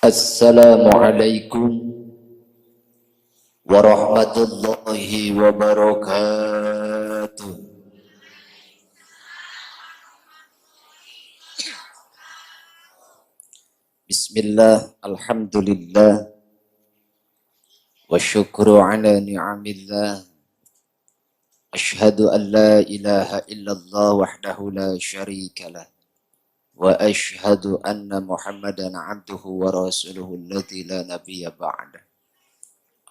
Assalamualaikum warahmatullahi wabarakatuh. Bismillah, alhamdulillah, wa syukru ala ni'amillah. Ashhadu an la ilaha illallah wahdahu la syarika lah. Wa ashhadu anna Muhammadan abduhu wa rasuluhu alladzi la nabiyya ba'da.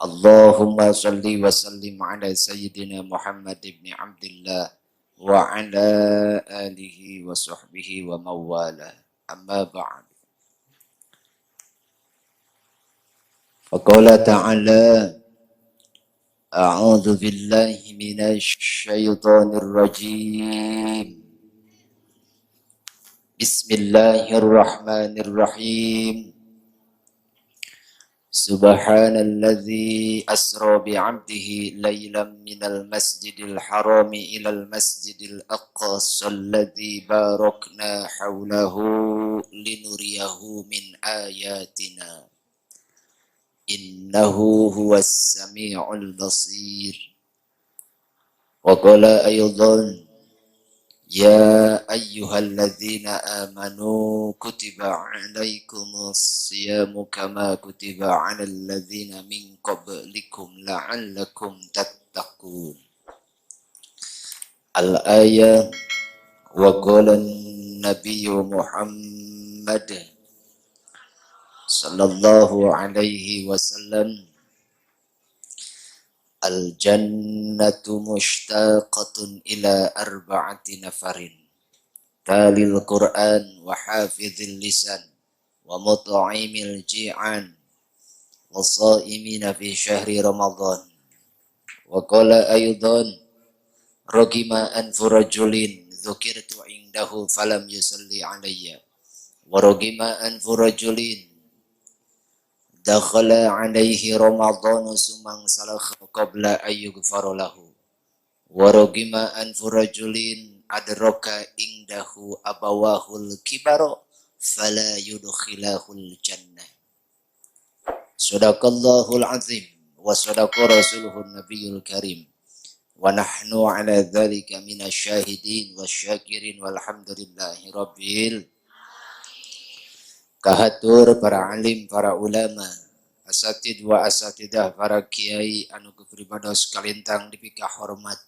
Allahumma salli wa sallim ala sayyidina Muhammad ibn Abdullah wa ala alihi wa sahbihi wa mawala. Amma ba'd. Faqala ta'ala, a'udzu billahi minasy syaithanir rajim. Bismillahirrahmanirrahim. Subhanalladzi asra bi'abdihi laylan minal masjidil harami ilal masjidil aqsa alladzi barakna hawlahu linuriyahu min ayatina. Innahu huwas samiul basir. Wa qala aydan, ya ayyuhalladzina amanu kutiba alaikumus siyamu kama kutiba alal ladzina min qablikum la'allakum tattaqun. Al-ayah. Wa qala an-nabiyyu Muhammad sallallahu alaihi wasallam, al-jannatu mushtaqatun ila arba'ati nafarin, talil Qur'an wa hafizil lisan wa mut'imil ji'an wa sha'imina fi syahri Ramadan. Wa qala aydan, ragima anfu rajulin dzukirtu indahu falam yusalli alayya wa ragima anfu rajulin dakhala alaihi Ramadhanu sumang salakha qabla ayyughfara lahu wa ragima anfu rajulin adraka indahu abawahul kibara fala yudkhilahul jannah. Sadaqallahul azim wa sadaqa rasuluhun nabiyul karim wa nahnu ala dzalika minasyahidin wasyakirin walhamdulillahi rabbil. Kahatur para alim, para ulama, asatid wa asatidah, para kiai anu kepribados kalintang dipika hormat.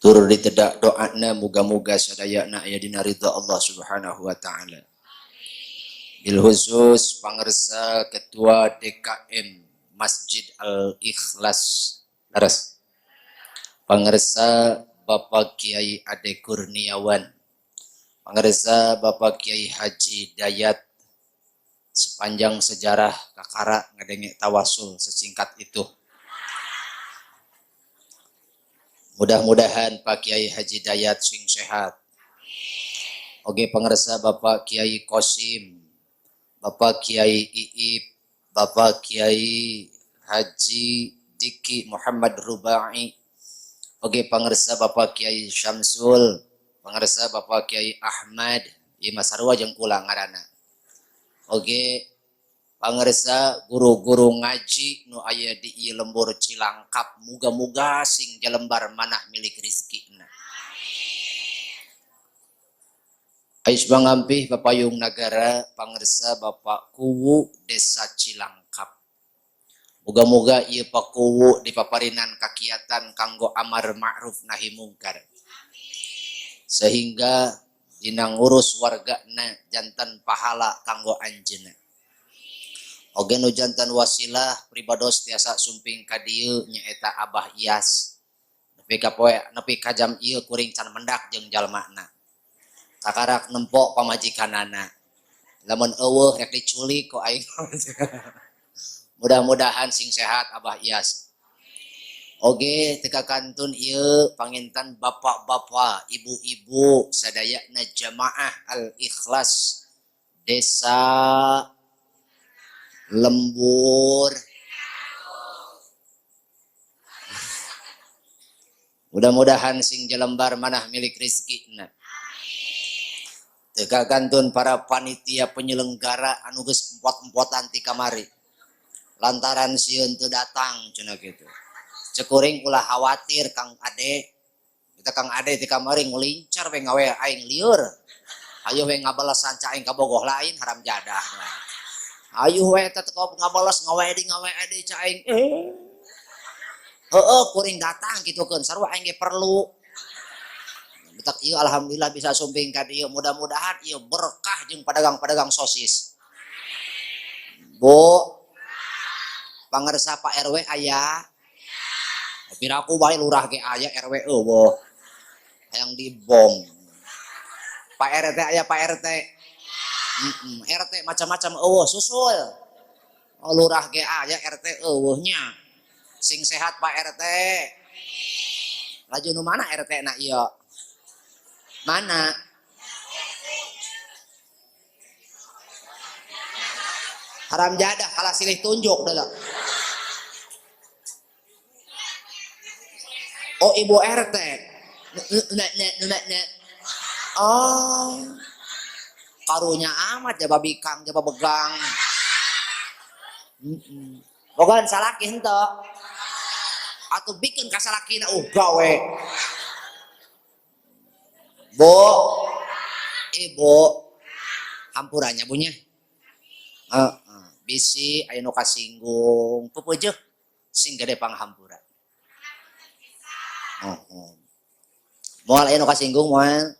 Tur ditedak doana muga-muga sadayana aya dina ridha Allah Subhanahu wa taala. Bil khusus pangersa Ketua DKM Masjid Al-Ikhlas Laras. Pangersa Bapak Kiai Ade Kurniawan. Pangersa Bapak Kiai Haji Dayat, sepanjang sejarah kakara ngadenge tawasul sesingkat itu. Mudah-mudahan Pak Kiai Haji Dayat sing sehat. Oke, pangersa Bapak Kiai Kosim, Bapak Kiai Iip, Bapak Kiai Haji Diki Muhammad Rubai. Oke, pangersa Bapak Kiai Syamsul, pangersa Bapak Kiai Ahmad, ieu mah sarua jeung kula ngaranna. Oke, pangersa guru-guru ngaji nu aya di ieu lembur Cilangkap, muga-muga sing jalembar manah milik rizkina. Ais bangampih papayung nagara, pangersa Bapak Kuwu Desa Cilangkap. Muga-muga ieu Pak Kuwu dipaparinan kakiatan kanggo amar ma'ruf nahi mungkar. Sehingga dina ngurus wargana jantan pahala kanggo anjeunna. Oge nu jantan wasilah pribados tiasa sumping ka dieu nyaeta Abah Iyas. Nepi ka poe nepi ka jam ieu kuring can mendak jeung jalmana. Kakarak nempo pamajikanana. Lamun eueuh rek diculik ku aing. Mudah-mudahan sing sehat Abah Iyas. Oge teka kantun ieu pangintan bapak-bapak, ibu-ibu sadayana jamaah Al-Ikhlas Desa Lembur. Mudah-mudahan sing jalembar manah milik rizkina. Teu kagantun para panitia penyelenggara anu geus empot-empotan ti kamari. Lantaran sieun teu datang cenah kitu. Cek kuring ulah khawatir Kang Ade. Kita Kang Ade ti kamari ngulincar we ngawe aing lieur. Hayu we ngabalesan ca aing kabogoh lain haram jadah. Hayu we eta teu ngabales ngawe deui ca aing. Heueuh kuring datang kitukeun sarua aing ge perlu. Betak ieu alhamdulillah bisa sumping ka dieu, mudah-mudahan ieu berkah jeung pedagang-pedagang sosis. Bu, pangersa Pak RW aya. Piraku bae lurah ge aya, RW eueuh. Hayang dibom. Pak RT aya, Pak RT. RT macam-macam eueuh susul. Oh, lurah ge aya, RT eueuh nya. Sing sehat Pak RT. Laju nu mana RT na ieu? Mana? Haram jadah kalah silih tunjuk dah. Oh, Ibu RT. Nek. Oh. Karunya amat jaba bikang, jaba begang. Bogan salaki henteu. Atuh bikin ka salakina gawe. Bu, Ibu, hampurannya bunya. Bisi aya nu kasinggung, peupeujeuh sing gede panghampura. Moal aya nu kasinggung moal.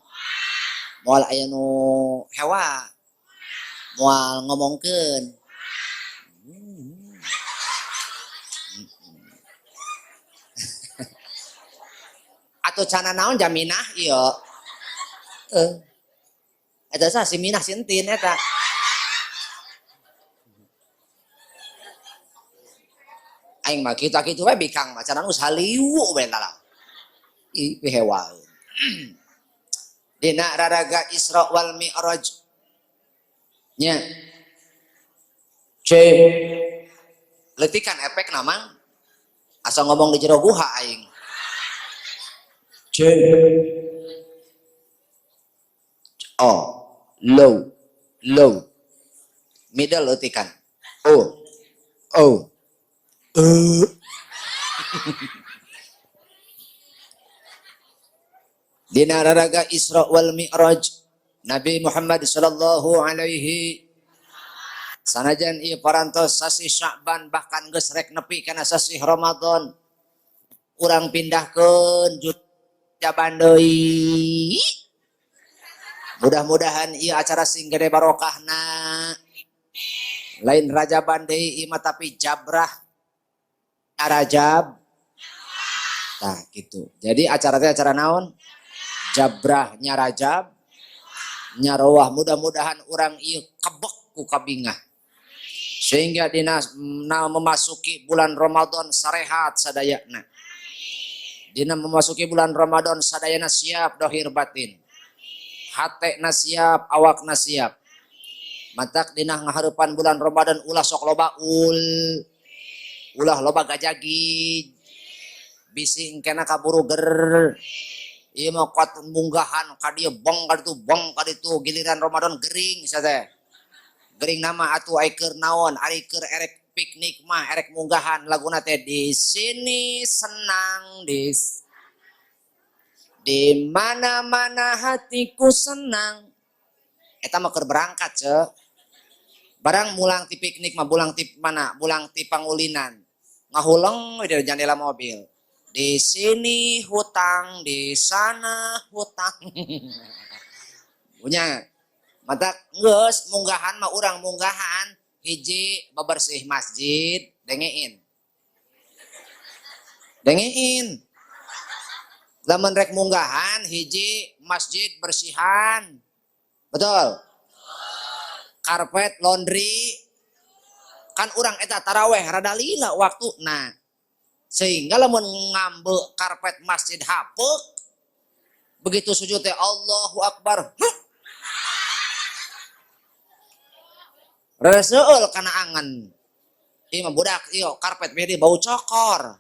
Moal aya nu hewa. Moal ngomongkeun. Atuh cana naon jaminah ieu. Eta sah si Minah si Entin eta. Aing mah kitu-kitu we bikang mah cenah geus haliwu we tah. Ih pihewa. Dina raraga Isra wal Mi'raj. Nya. C. Letikan efek namang. Asa ngomong di jero guha aing. C. O. Low. Low. Middle letikan. O. O. E. Dina raraga Isra wal Mi'raj Nabi Muhammad sallallahu alaihi sanajan ieu parantos sasih Sya'ban bahkan geus rek nepi kana sasih Ramadan urang pindahkeun jaban deui. Mudah-mudahan ieu acara sing gede barokahna. Lain rajaban deui ieu mah tapi jabrah Rajab. Tah gitu. Jadi acara teh acara naon? Jabrahnya Rajab nyarawah. Mudah-mudahan urang ieu kebek ku kabingah sehingga dina memasuki bulan Ramadan sarehat sadayana. Dina memasuki bulan Ramadan sadayana siap dohir batin, hatena siap, awakna siap. Matak dina ngahareupan bulan Ramadan ulah sok loba ulah loba gajagi, bisi engkena kaburu ger. Ieu mah kuat munggahan ka dieu bong ka ditu bong ka ditu, giliran Ramadan gering sia teh. Gering nama atuh ai keur naon, ari keur erek piknik mah erek munggahan laguna teh di sini senang di mana-mana hatiku senang. Eta mah keur berangkat ce. Barang mulang ti piknik mah bulang ti mana? Bulang ti pangulinan. Ngahuleng we di jendela mobil. Di sini hutang, di sana hutang. Punya. Mata geus munggahan mah urang munggahan hiji bebersih masjid, dengein. Dengein. Lamun rek munggahan hiji masjid bersihan. Betul? Karpet laundry kan urang eta taraweh rada lila waktuna. Sehingga lamun ngambe karpet masjid hapeuk begitu sujud teh Allahu Akbar. Rada seueul kana angan. Ieu mah budak ieu karpet bede bau cokor.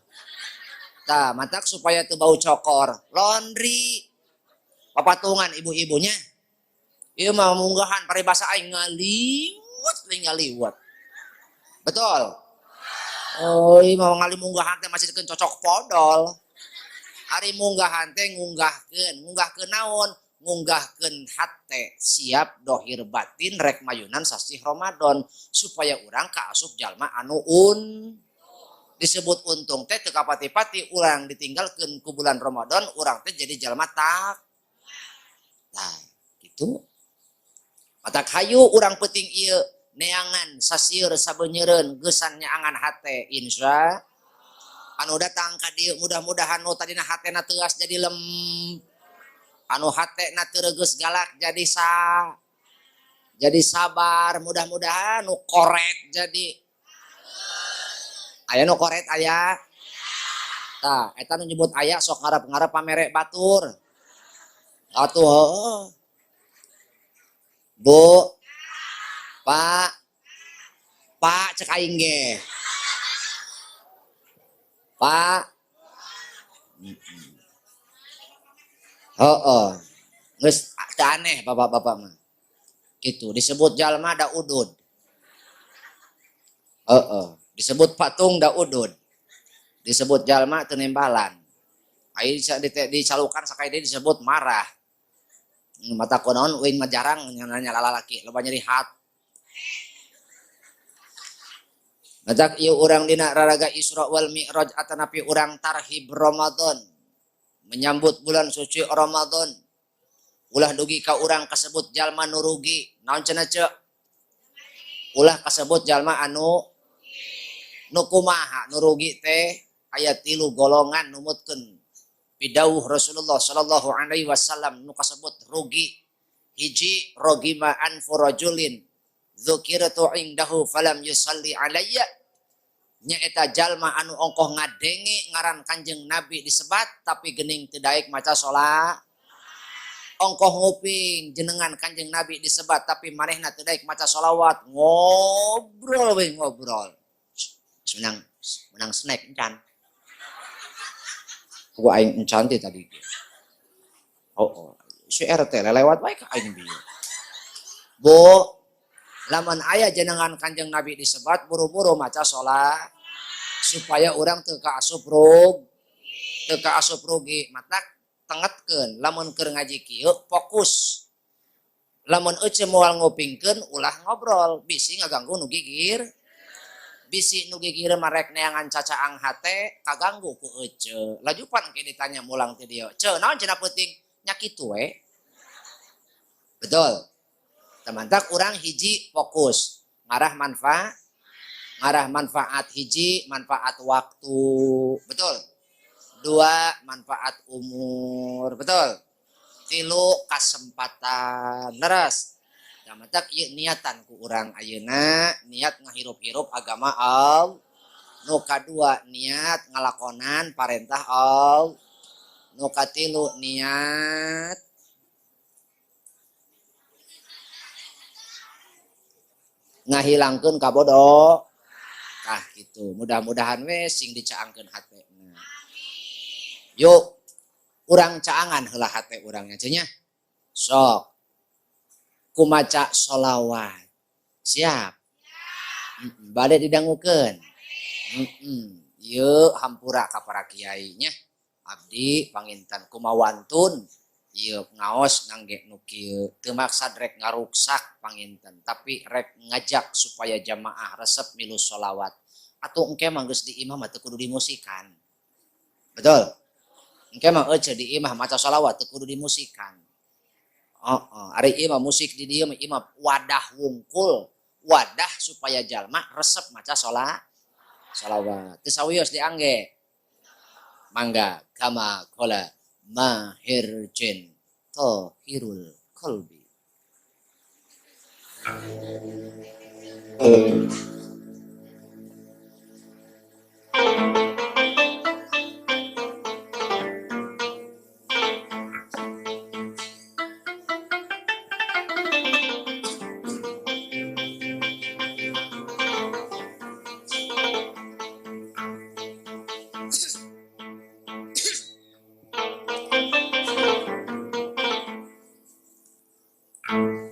Tah matak supaya teu bau cokor, laundry. Papatungan ibu-ibunya. Ieu mah munggahan paribasa aing ngaliwet lain ngaliwet. Betul. Oh, ieu mah ngalimunggahan teh masih cocok podol. Ari munggahan teh ngunggahkeun, ngunggahkeun naon? Ngunggahkeun hate siap dohir batin rek mayunan sasih Ramadan supaya urang kaasup jalma anu un disebut untung teh teu kapati-pati urang ditinggalkeun ku bulan Ramadan urang teh jadi jalma tak. Tah, gitu. Matak hayu urang peuting ieu neangan sasieur sabenyeureun geusan nyaangan hate insya anu datang ka dieu mudah-mudahan nu tadina hatena teuas jadi lem anu hatena teu reugeus galak jadi sa jadi sabar mudah-mudahan nu koret jadi aya nu koret aya tah eta nu nyebut aya sok ngarep-ngarep pamere batur atuh heuh. Bu, Pak, Pak cek aing ge. Pak. Heeh. Geus teu aneh bapak-bapak mah. Gitu disebut jalma da udud. Heeh, disebut patung da udud. Disebut jalma teu nembalan. Ai dicalukan sakali deui disebut marah. Mata kunaon uing mah jarang nanya lalaki loba nyeri hat. Matak ieu urang dina raraga Isra wal Mi'raj atanapi urang tarhib Ramadan menyambut bulan suci Ramadan ulah dugi ka urang kasebut jalma nu rugi naon cenah ceu ulah kasebut jalma anu nu kumaha nu rugi teh aya 3 golongan numutkeun pidawuh Rasulullah sallallahu alaihi wasallam nu kasebut rugi. Hiji rogima anfu rajulin dzukirtu indahu falam yusalli alayya nyaeta jalma anu ongkoh ngadenge ngaran Kanjeng Nabi disebat tapi geuning teu daek maca salat ongkoh nguping jenengan Kanjeng Nabi disebat tapi manehna teu daek maca sholawat ngobrol we ngobrol menang menang snack encan gua aing encan teh tadi. Oh, oh. Si RT lewat wae ka aing bieu. Bu, lamun aya jenengan Kanjeng Nabi disebat buru-buru maca salat supaya urang teu kaasup rug, teu kaasup rugi. Matak tengetkeun lamun keur ngaji kieu fokus. Lamun euceu moal ngupingkeun ulah ngobrol, bisi ngaganggu nu gigir. Bisi nu gigir mah rek neangan cacaang hate kaganggu ku ece. Lajupan ke ditanya mulang ti dieu. Ceu naon cenah peuting? Nya kitu we. Betul. Temantak urang hiji fokus ngarah manfaat, ngarah manfaat hiji manfaat waktu, betul. 2 manfaat umur, betul. 3 kasempatan, leres. Matak ieu niatan ku urang ayeuna niat ngahirup-hirup agama Allah. Nu kadua niat ngalakonan parentah Allah. Nu katilu niat ngahilangkeun kabodoh. Tah kitu. Mudah-mudahan we sing dicaangkeun hatena. Yuk urang caangan heula hate urangnya cenah. Sok kumaca sholawat. Siap. Bade didangukeun. Ieu hampura ka para kiai nya. Abdi panginten kumawantun ieu ngaos ngangge nu kieu. Teu maksad rek ngaruksak panginten, tapi rek ngajak supaya jamaah resep milu sholawat. Atuh engke mah geus di imah mah teu kudu dimusikan. Betul? Engke mah euceu di imah maca sholawat teu kudu dimusikan. Oh, ari ieu mah musik di dieu mah ieu mah wadah wungkul, wadah supaya jalma resep maca sholawat. Teu sawios diangge. Mangga kama qala Mahir Jin Tahirul Qalbi.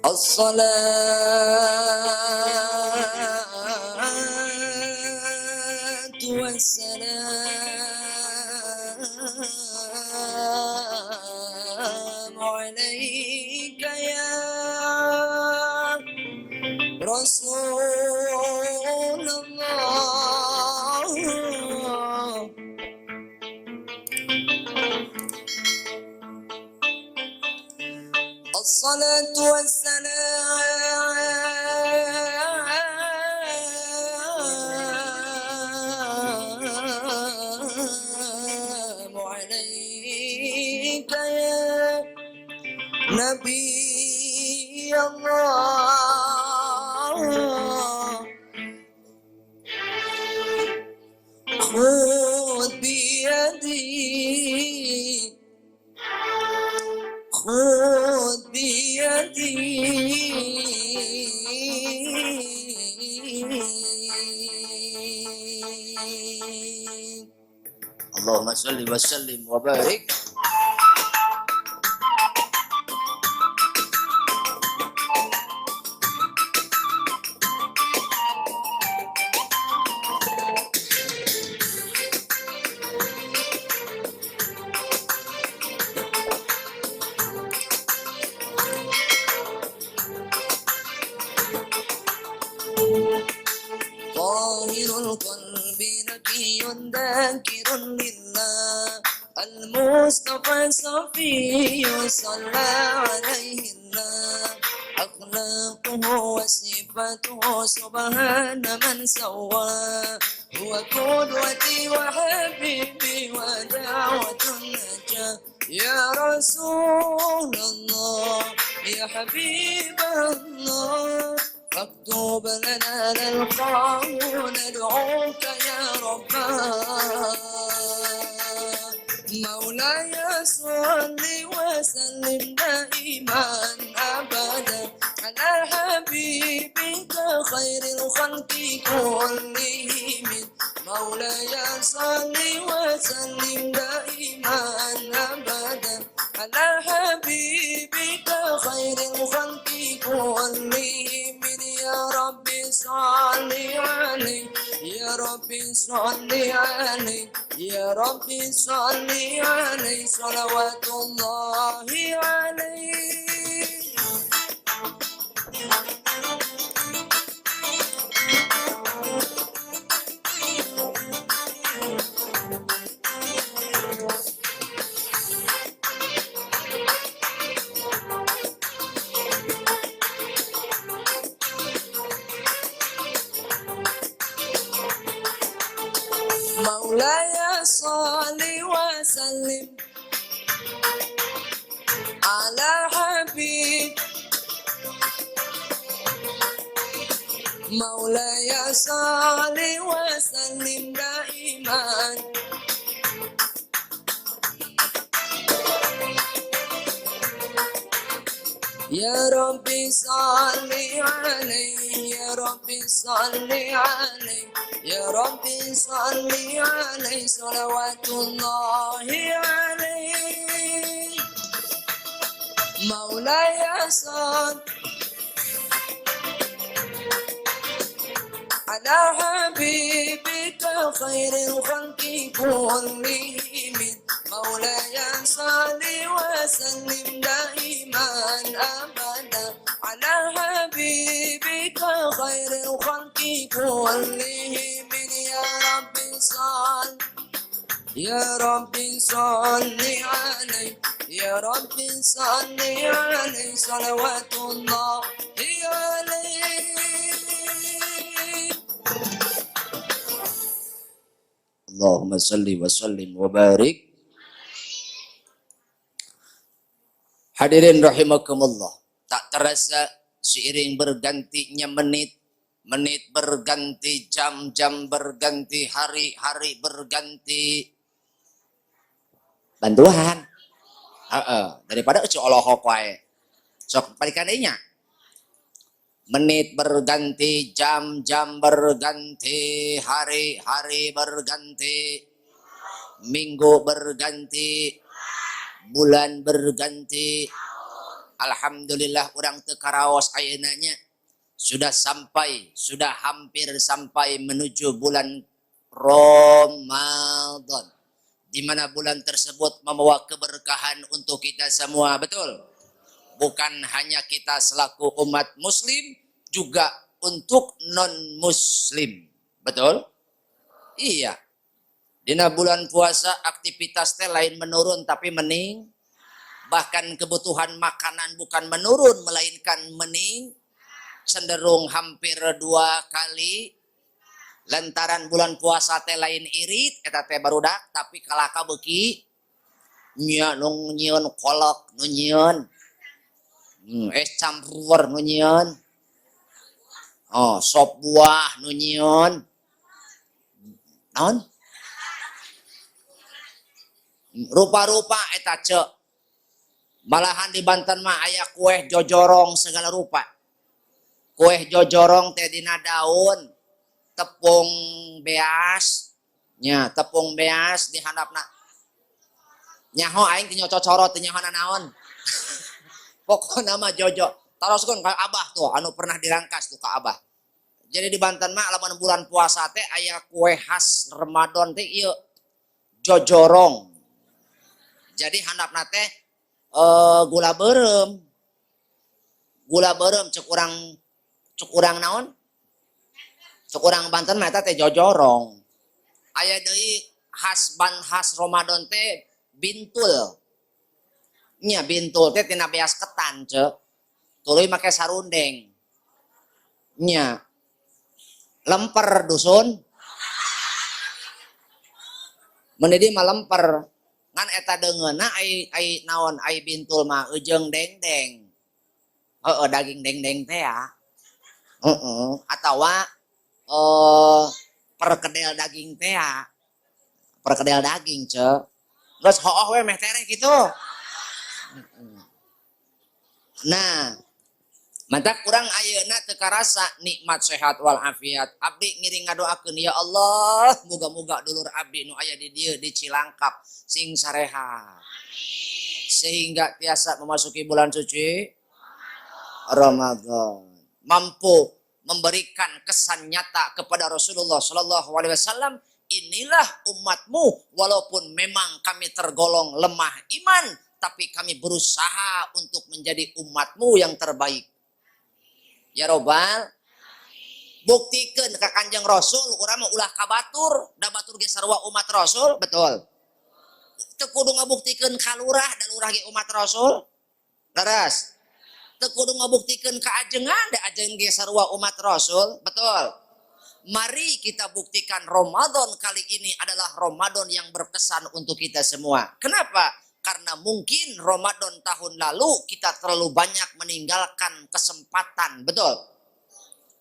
الصلاة والسلام عليك يا رسول الله. الصلاة والسلام عليك يا نبي الله. خذ بيدي، خذ بيدي، اللهم صل وسلم وبارك. طاهر القلب نقي ذاكر لله، المصطفى صفي صلى عليه الله، أخلاقه وصفاته سبحان من سوى، هو قدوتي وحبيبي ودعوة النجاة. يا رسول الله يا حبيب الله، فاكتب لنا نلقاه ندعوك يا ربنا. مولاي صل وسلم دائما أبدا على حبيبك خير الخلق كلهم. مولاي صل وسلم دائما أبدا على حبيبك خير الخلق كلهم. يا ربي صل عليه، يا ربي صل عليه، يا ربي صل عليه، صلوات الله عليه. مولاي صل وسلم على حبيب، مولاي صل وسلم دائما. يا ربي صل عليه، يا ربي صل عليه، يا ربي صل عليه، صلوات الله عليه. مولاي صل على حبيبك خير الخلق كلهم. مولاي صل وسلم دائما أبدا على حبيبك خير الخلق كلهم. يا ربي صل، يا ربي صل عليه، يا ربي صل عليه، صلوات الله عليه. اللهم صل وسلم وبارك. Hadirin rahimakumullah, tak terasa seiring bergantinya menit, menit berganti jam, jam berganti hari, hari berganti bantuan. Heeh, daripada ucu olohok wae. Sok balikan nya. Menit berganti jam, jam berganti hari, hari berganti minggu berganti bulan berganti, Alhamdulillah, urang teu karaos ayeuna nya. Sudah sampai, sudah hampir sampai menuju bulan Ramadan. Di mana bulan tersebut membawa keberkahan untuk kita semua, betul? Bukan hanya kita selaku umat muslim, juga untuk non muslim. Betul? Iya. Dina bulan puasa aktivitas teh lain menurun, tapi mening. Bahkan kebutuhan makanan bukan menurun, melainkan mening, cenderung hampir dua kali, lantaran bulan puasa teh lain irit eta teh, barudak, tapi kalaka beuki nya, nu nyieun kolak, nu nyieun es campur, nu nyieun, oh, sop buah, nu nyieun naon rupa-rupa eta, cek. Malahan di Banten mah aya kue jojorong segala rupa. Kue jojorong teh dina daun tepung beas nya, tepung beas di handapna. Nyaho aing teh cocoro, teh nyaho naon, pokokna mah jojo. Taroskeun ka Abah tuh, anu pernah dirangkas tuh ka Abah. Jadi di Banten mah lamun bulan puasa teh aya kue khas Ramadan teh ieu, jojorong. Jadi handapna teh gula beureum, gula beureum. Cek urang naon, cek urang Banten mah eta teh jojorong. Aya deui khas Ramadan teh bintul nya. Bintul teh tina beas ketan, cek, tuluy make sarundeng nya, lemper dusun menidi mah lemper. Ngan eta deungeunna ai ai naon, ai bintul mah ejeung dengdeng. Heeh, daging dengdeng teh ya, heeh, atawa perkedel daging teh ya, perkedel daging, cek. Geus hooh we, meh tereh kitu. Nah, matak urang ayeuna teu karasa nikmat sehat walafiat. Abdi ngiring ngadoakeun, ya Allah, muga-muga dulur abdi nu aya di dieu, di Cilangkap, sing sarehat sehingga tiasa memasuki bulan suci Ramadan, mampu memberikan kesan nyata kepada Rasulullah Shallallahu Alaihi Wasallam, "Inilah umatmu, walaupun memang kami tergolong lemah iman, tapi kami berusaha untuk menjadi umatmu yang terbaik." Ya robbal, buktikan ke Kanjeng Rasul. Urang mah ulah ka batur, da batur ge sarua umat Rasul, betul? Teu kudu ngabuktikeun ka lurah, da lurah ge umat Rasul, leres? Teu kudu ngabuktikeun ka ajengan, da ajengan ge sarua umat Rasul, betul? Mari kita buktikan Ramadan kali ini adalah Ramadan yang berkesan untuk kita semua. Kenapa? Karena mungkin Ramadan tahun lalu kita terlalu banyak meninggalkan kesempatan, betul?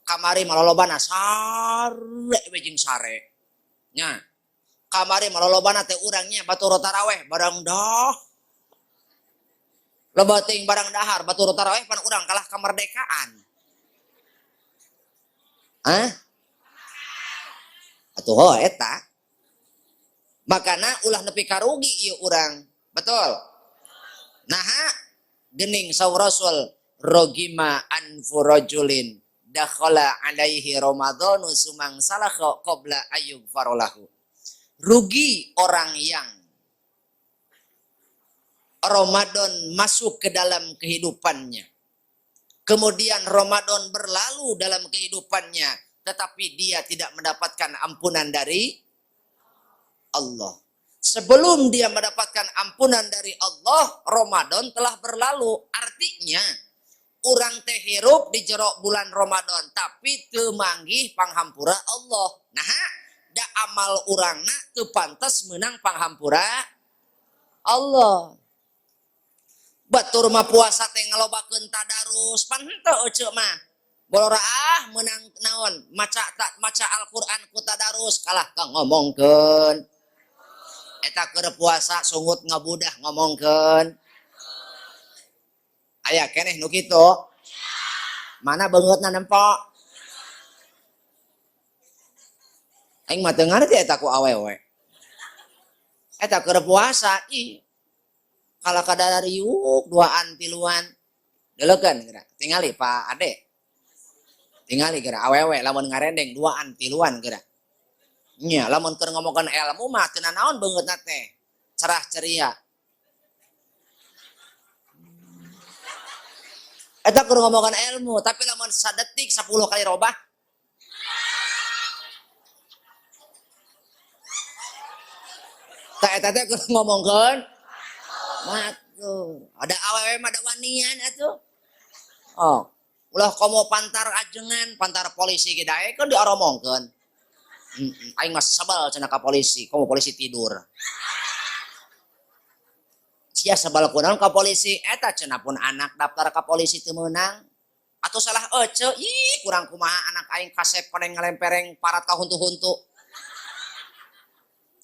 Kamari malolobana sare we jeung sare. Nya. Kamari malolobana teh urangnya batur taraweh barang dah. Loba teuing barang dahar, batur taraweh pan urang kalah kemerdekaan. Hah? Atuh ho eta. Makana ulah nepi karugi ieu urang. Betul? Nah, gening saur Rasul, rogima anfu rajulin dakhala alaihi ramadhanu tsumman salakha qabla ayyughfara lahu. Rugi orang yang Ramadan masuk ke dalam kehidupannya. Kemudian Ramadan berlalu dalam kehidupannya, tetapi dia tidak mendapatkan ampunan dari Allah. Sebelum dia mendapatkan ampunan dari Allah, Ramadan telah berlalu. Artinya, urang teh hirup di jero bulan Ramadan, tapi teu manggih panghampura Allah. Nah, da amal urangna teu pantes menang panghampura Allah. Batur mah puasa teh ngalobakeun tadarus, pan henteu ece mah. Bolora ah menang naon, maca tak maca Al-Qur'an ku tadarus, kalah ka ngomongkeun. Eta keur puasa sungut ngabudah ngomongkeun. Aya keneh nu kitu. Mana beungeutna nempo? Aing mah teu ngarti eta ku awewe. Eta keur puasa ih. Kalah kadariuk duaan tiluan. Deulekeun geura. Tingali Pak Ade. Tingali geura awewe lamun ngarendeng duaan tiluan geura. Nya lamun keur ngomongkeun ilmu mah teu nanaon beungeutna teh. Cerah ceria. Eta keur ngomongkeun ilmu, tapi lamun sadetik 10 kali robah tak eta teh keur ngomongkeun matuh. Ada awewe mah da wanian atuh. Oh, ulah komo pantar ajengan, pantar polisi ge daekeun dioromongkeun. Aing mah sebel cenah ka polisi, komo polisi tidur. Sia sebel kunaon ka polisi, eta cenah pun anak daftar ka polisi teu meunang. Atuh salah ece, ih kurang kumaha anak aing kasep koneng ngalempereng parat ka huntu-huntu.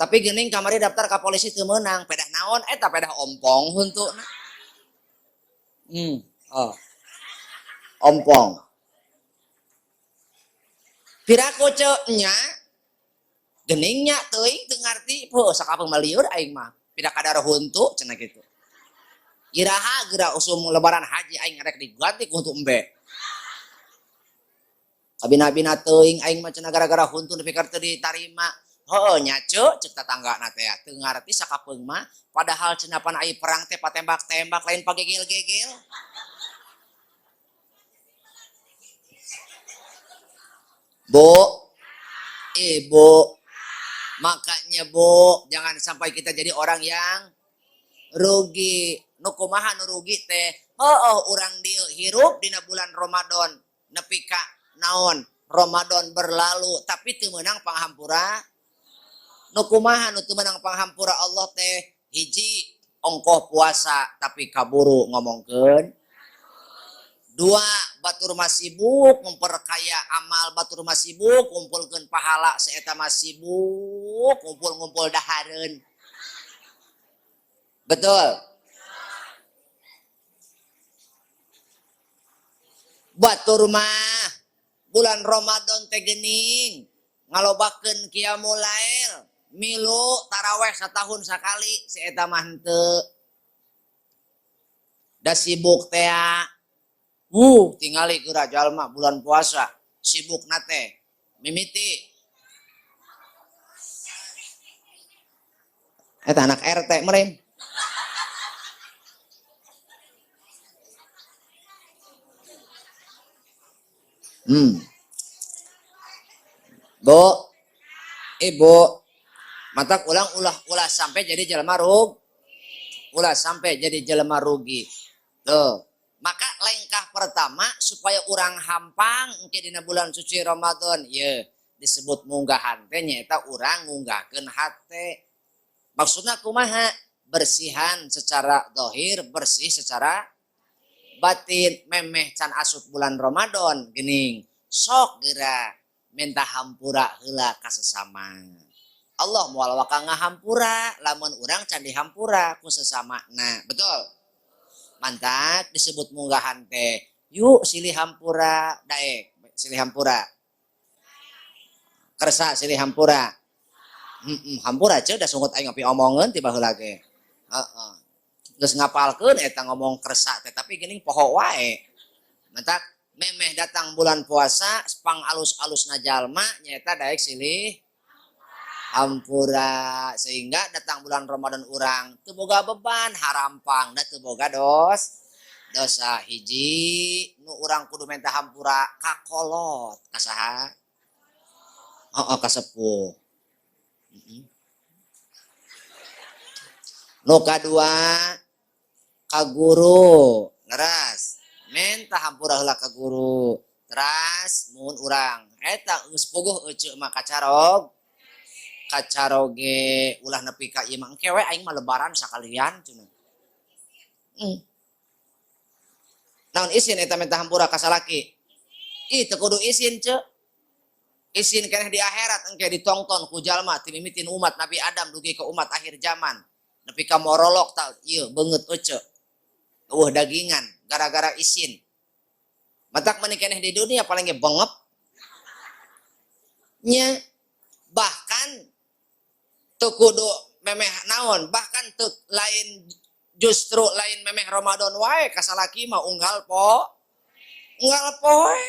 Tapi geuning kamari daftar ka polisi teu meunang, pedah naon eta pedah ompong huntuna. Oh. Ompong. Piraku ceu nya geningnya teuing teu ngarti peuh sakapeung mah lieur aing mah. Pida kadar huntu cenah kitu. Iraha geura usum lebaran haji aing rek diganti ku huntu embe. Kabina-bina teuing aing mah cenah gara-gara huntu nepi ka teu ditarima. Heueuh nya ceu ceuk tatanggana teh teu ngarti sakapeung mah padahal cenah pan ai perang teh patembak-tembak lain pagegel-gegel. Bu, ibu, makanya bu, jangan sampai kita jadi orang yang rugi. Nu kumaha nu rugi teh? Heueuh urang dieu hirup dina bulan Ramadan nepi ka naon? Ramadan berlalu tapi teu meunang panghampura. Nu kumaha nu teu meunang panghampura Allah teh? Hiji, ongkoh puasa tapi kaburu ngomongkeun. Dua, batur mah sibuk memperkaya amal, batur mah sibuk ngumpulkeun pahala saeta mah sibuk ngumpul-ngumpul dahareun. Betul. Batur mah bulan Ramadan teh geuning ngalobakeun qiyamul lail, milu taraweh satahun sakali saeta mah henteu. Da sibuk teh. Wuh, tingali geura jalma bulan puasa sibuk nate mimiti eta anak RT meureun. Bu, ibu, matak ulang ulah ulah sampai jadi jelema rug, ulah sampai jadi jelema rugi. Tuh. Maka lengkah pertama supaya urang hampang engke dina bulan suci Ramadan, ye disebut munggahan teh nyaeta urang ngunggahkeun hate. Maksudna kumaha? Bersihan secara zahir, bersih secara batin. Memeh can asup bulan Ramadan geuning sok geura minta hampura heula ka sesama. Allah moal waka ngahampura lamun urang can dihampura ku sesamana. Betul? Mantak disebut munggahan teh. Yuk silih hampura daek, silih hampura. Kersa silih hampura. Hampura ceu da sungut aing ngopi omongeun ti baheula ge. Heeh. Geus ngapalkeun eta ngomong kersa teh tapi geuning poho wae. Mantak memeh datang bulan puasa pang alus-alusna jalma nyaeta daek silih hampura sehingga datang bulan Ramadan urang teu boga beban harampang da teu boga dosa. Hiji nu urang kudu minta hampura ka kolot ka saha? Heeh ka sepuh. Nu kadua ka guru leres minta hampura heula ka guru teras mun urang eta geus puguh eceu mah kacarog kacaroge ulah nepi ka ieu mah engke we aing mah lebaran sakalian cenah. Naon isin eta minta hampura ka salaki? Ih teu kudu isin ceu. Isin keneh di akhirat engke ditongton ku jalma ti mimitin umat Nabi Adam dugi ka umat akhir zaman. Nepi ka morolok ta ieu beungeut eceu. Eueuh dagingan gara-gara isin. Matak meuni keneh di dunia paling ge bengep. Nya bahkan teu kudu memeh naon, bahkan teu lain Justru lain memeh Ramadan wae ka salaki mah, unggal po unggal poe,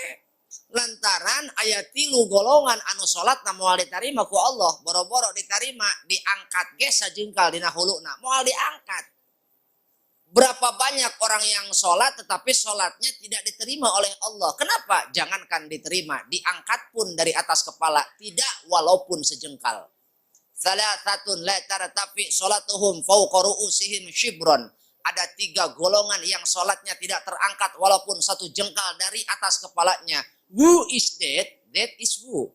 lantaran aya tilu golongan anu salat na moal ditarima ku Allah. Boro-boro ditarima, diangkat ge sajengkal dina huluna moal diangkat. Berapa banyak orang yang sholat tetapi sholatnya tidak diterima oleh Allah. Kenapa? Jangankan diterima, diangkat pun dari atas kepala tidak walaupun sejengkal. Thalathatun la tartafi sholatuhum fawqa ru'usihim shibron. Ada tiga golongan yang sholatnya tidak terangkat walaupun satu jengkal dari atas kepalanya. Who is that? That is who?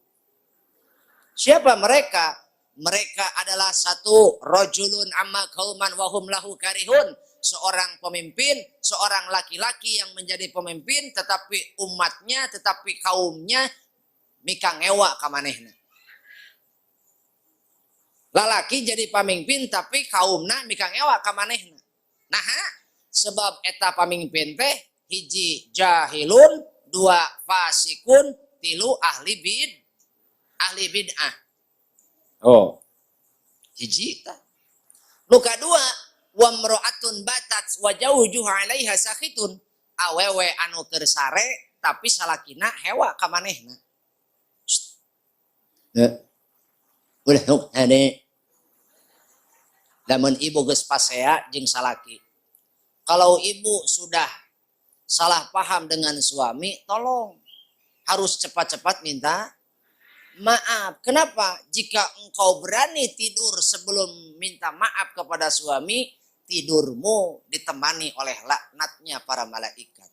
Siapa mereka? Mereka adalah satu, rajulun amma qauman wa hum lahu karihun, seorang pemimpin, seorang laki-laki yang menjadi pemimpin tetapi umatnya, tetapi kaumnya mikangewa ka manehna. Lalaki jadi pamimpin tapi kaumna mikangewa ka manehna. Nah, sebab eta pamimpin teh hiji jahilun, dua fasikun, tilu ahli bid'ah. Oh. Hiji tah. Nu kadua, wamro'atun batat wa zawjuha 'alaiha sakhitun, awewe anu keur sare tapi salakina hewa ka manehna. Udah hade, lamun ibu geus pasea jeung salaki, kalau ibu sudah salah paham dengan suami, tolong harus cepat-cepat minta maaf. Kenapa? Jika engkau berani tidur sebelum minta maaf kepada suami, tidurmu ditemani oleh laknatnya para malaikat.